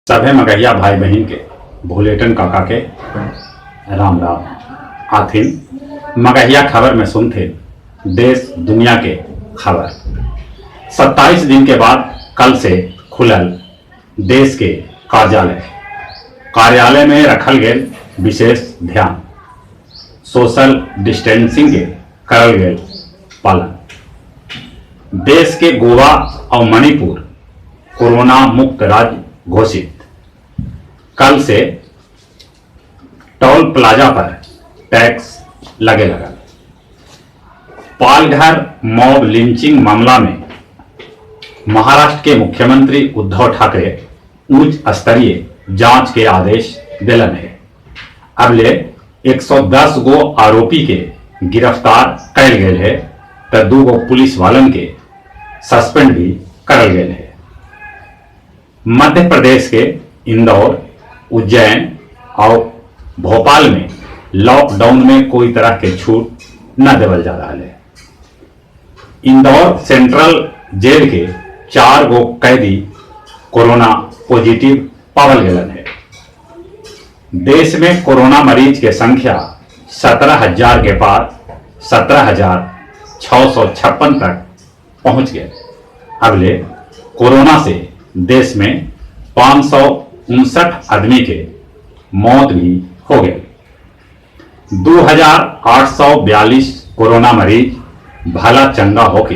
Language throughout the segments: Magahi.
सभे मगहिया भाई बहिन के भुलेटन काका के राम राम। आथिन मगहिया खबर में सुनथिन देश दुनिया के खबर। 27 दिन के बाद कल से खुलल देश के कार्यालय। कार्यालय में रखल गेल विशेष ध्यान, सोशल डिस्टेंसिंग के करल गेल पालन। देश के गोवा और मणिपुर कोरोना मुक्त राज्य घोषित। कल से टोल प्लाजा पर टैक्स लगे लगल। पालघर मॉब लिंचिंग मामला में महाराष्ट्र के मुख्यमंत्री उद्धव ठाकरे उच्च स्तरीय जांच के आदेश देलन है। अबले 110 गो आरोपी के गिरफ्तार कयल गेल है त 2 गो पुलिस वालन के सस्पेंड भी करल गेल है। मध्य प्रदेश के इंदौर, उज्जैन और भोपाल में लॉकडाउन में कोई तरह के छूट न देवल जा रहा है। इंदौर सेंट्रल जेल के 4 गो कैदी कोरोना पॉजिटिव पावल गेलन है। देश में कोरोना मरीज के संख्या 17,000 के पार 17,656 तक पहुंच गए। अगले कोरोना से देश में 559 आदमी के मौत भी हो गए। 2,842 कोरोना मरीज भला चंगा होके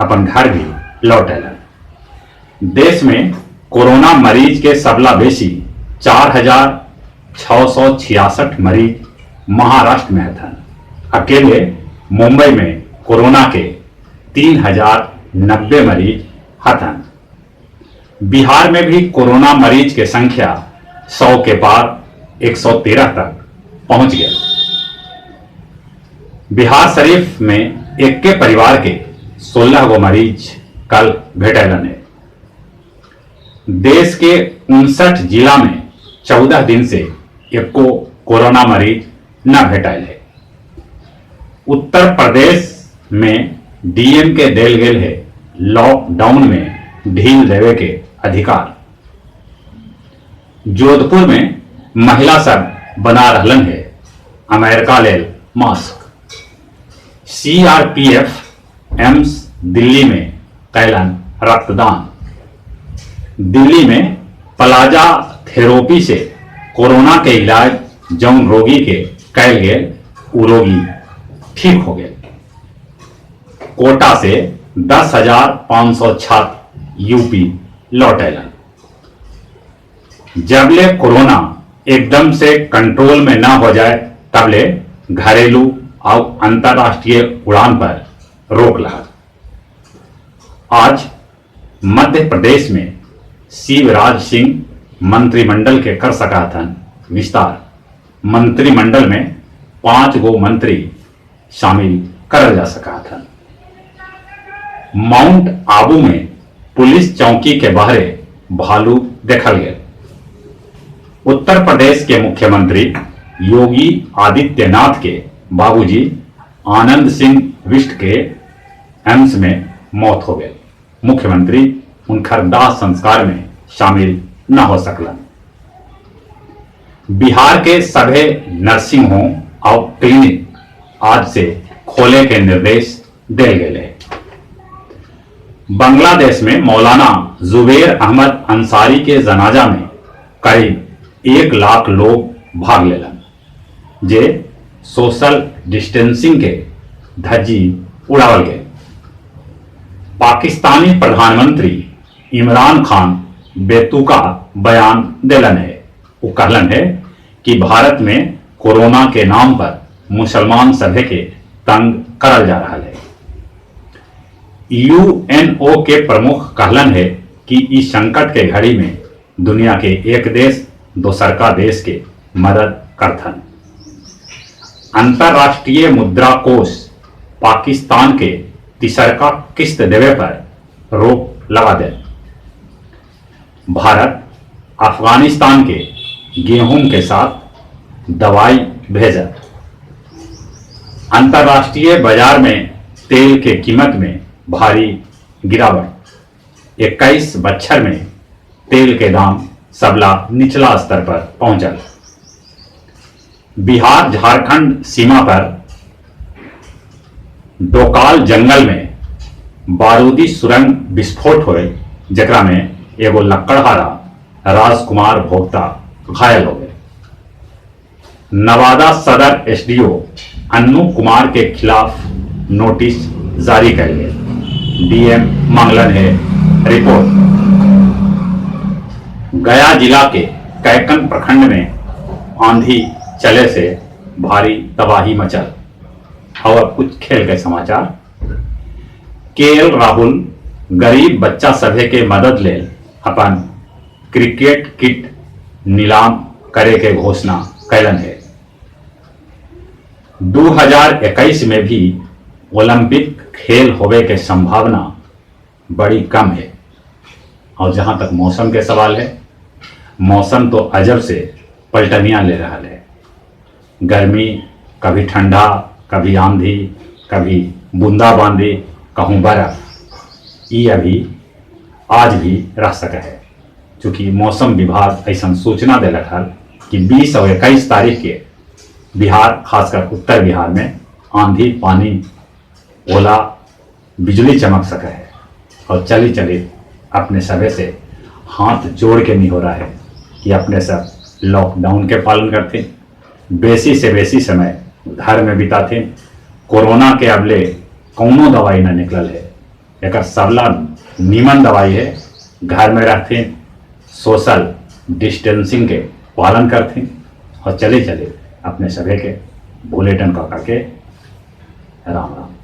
अपन घर भी लौट आलन। देश में कोरोना मरीज के सबला बेसी 4,666 मरीज महाराष्ट्र में हथन। अकेले मुंबई में कोरोना के 3,090 मरीज हथन। बिहार में भी कोरोना मरीज के संख्या 100 के पार 113 तक पहुंच गया। बिहार शरीफ में एक के परिवार के 16 गो मरीज कल भेटलन है। देश के 59 जिला में 14 दिन से एको कोरोना मरीज न भेटाइल है। उत्तर प्रदेश में डीएम के देल गेल है लॉकडाउन में ढील देवे के अधिकार। जोधपुर में महिला सब बना रहलन है अमेरिका लेल मास्क। सीआरपीएफ एम्स दिल्ली में कैलन रक्तदान। दिल्ली में प्लाजा थेरेपी से कोरोना के इलाज जौन रोगी के कैल गेल उ रोगी ठीक हो गए। कोटा से 10,500 छात्र यूपी लौट आलन। जबले कोरोना एकदम से कंट्रोल में ना हो जाए तबले घरेलू और अंतरराष्ट्रीय उड़ान पर रोक लगा। आज मध्य प्रदेश में शिवराज सिंह मंत्रिमंडल के कर सका थन विस्तार। मंत्रिमंडल में 5 गो मंत्री शामिल करल जा सका थन। माउंट आबू में पुलिस चौकी के बाहरे भालू देखल गए। उत्तर प्रदेश के मुख्यमंत्री योगी आदित्यनाथ के बाबूजी आनंद सिंह बिष्ट के एम्स में मौत हो गए। मुख्यमंत्री उनकर दाह संस्कार में शामिल न हो सकलन। बिहार के सभे नर्सिंग होम और क्लिनिक आज से खोले के निर्देश दिए गए। बांग्लादेश में मौलाना जुबेर अहमद अंसारी के जनाजा में करीब 1 लाख लोग भाग लेलन, जे सोशल डिस्टेंसिंग के धज्जी उड़ावल गए। पाकिस्तानी प्रधानमंत्री इमरान खान बेतुका बयान देलन है। वो कहलन है कि भारत में कोरोना के नाम पर मुसलमान सभे के तंग करल जा रहा है। यूएनओ के प्रमुख कहलन है कि इस संकट के घड़ी में दुनिया के एक देश दोसर का देश के मदद करथन। अंतरराष्ट्रीय मुद्रा कोष पाकिस्तान के तिसरका किस्त देवे पर रोक लगा दे। भारत अफगानिस्तान के गेहूं के साथ दवाई भेजा। अंतरराष्ट्रीय बाजार में तेल के कीमत में भारी गिरावट। 21 बच्छर में तेल के दाम सबला निचला स्तर पर पहुँचल। बिहार झारखण्ड सीमा पर डोकाल जंगल में बारूदी सुरंग विस्फोट होयल, जेकरा में एगो लकड़हारा राजकुमार भोक्ता घायल हो गेल। नवादा सदर एसडीओ अन्नू कुमार के खिलाफ नोटिस जारी कयल गेल। डीएम मांगलन हे रिपोर्ट। गया जिला के कैकन प्रखंड में आंधी चले से भारी तबाही मचल। और अब कुछ खेल के समाचार। केएल राहुल गरीब बच्चा सभे के मदद लेल अपन क्रिकेट किट नीलाम करे के घोषणा कैलन हे। 2021 में भी ओलंपिक खेल होवे के संभावना बड़ी कम है। और जहां तक मौसम के सवाल है, मौसम तो अजब से पलटनियां ले रहा है। गर्मी, कभी ठंडा, कभी आंधी, कभी बूंदाबांदी, कहूँ बर्फ, ये अभी आज भी रह सके है। चूँकि मौसम विभाग ऐसा सूचना दिलक हल कि 20 और 21 तारीख के बिहार, खासकर उत्तर बिहार में आंधी, पानी, ओला, बिजली चमक सके है। और चली चली अपने सभे से हाथ जोड़ के नहीं हो रहा है कि अपने सब लॉकडाउन के पालन करते, बेसी से बेसी समय घर में बिताते। कोरोना के अबले कौनो दवाई ना निकलल है, एकर सबला नीमन दवाई है घर में रहते, सोशल डिस्टेंसिंग के पालन करते। और चले चले अपने सभे के बुलेटिन का करके राम राम।